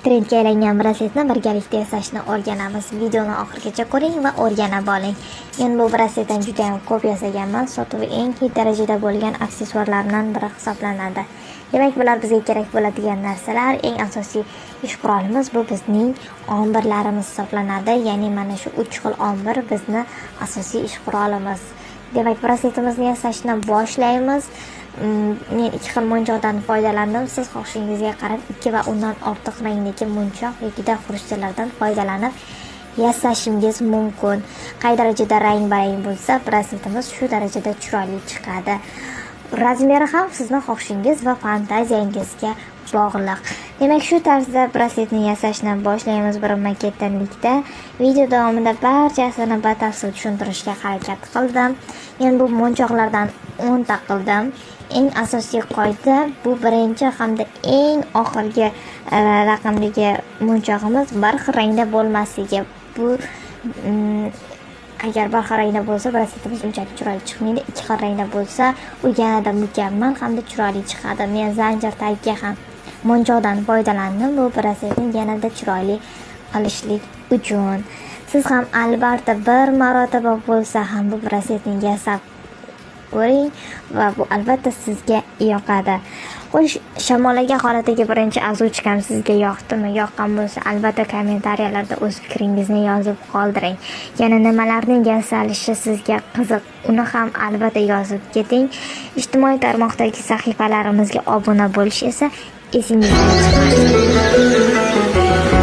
Trendga aylangan brasletni birgalikda yasashni o'rganamiz. Videoni oxirigacha ko'ring va o'rganib oling. Men bu brasletdan juda ham ko'p yasaganman. Sotuvi eng hit darajada bo'lgan aksessuarlardan biri hisoblanadi. Demak, bular bizga kerak bo'ladigan narsalar. Eng asosiy ish qurolimiz bu bizning ombirlarimiz hisoblanadi. Ya'ni mana shu 3 xil ombir bizni asosiy ish qurolimiz. Demak, brasletimizni yasashni boshlaymiz. Men 2 xil mo'nchoqdan foydalandim. Siz xohishingizga qarab 2 va undan ortiq rangdagi mo'nchoq yoki xurshchalardan foydalanib yasashingiz mumkin. Qay darajada rang-barang bo'lsa, brasletimiz shu darajada chiroyli chiqadi. Razmeri ham sizni xohishingiz va fantaziyangizga bog'liq. Demak, shu tarzda brasletni yasashni boshlaymiz bir maketdanlikda. Video davomida barchasini batafsil tushuntirishga harakat qildim. Men bu mo'nchoqlardan 10 ta qildim. Eng asosiy qoida bu birinchi hamda eng oxirgi raqamdagi mo'nchog'imiz bir xil rangda bo'lmasligi. Bu agar bir xil rangda bo'lsa, brasletimiz unchalik chiroyli chiqmaydi. 2 xil rangda bo'lsa, u yanada mukammal hamda chiroyli chiqadi. Men zanjir tagiga ham mo'nchoqdan foydalandim bu brasletni yanada chiroyli qilishlik uchun. Siz ham albatta bir marotaba bo'lsa ham bu brasletni yasab ko'ring va bu albatta sizga yoqadi. Xo'sh, shamollagan holatdagi birinchi озвучка m sizga yoqdimi? Yoqqan bo'lsa, albatta kommentariyalarda o'z fikringizni yozib qoldiring. Yana nimalarning yasalishi sizga qiziq, uni ham albatta yozib keting. Ijtimoiy tarmoqdagi sahifalarimizga obuna bo'lish esa esingizdan chiqmasin.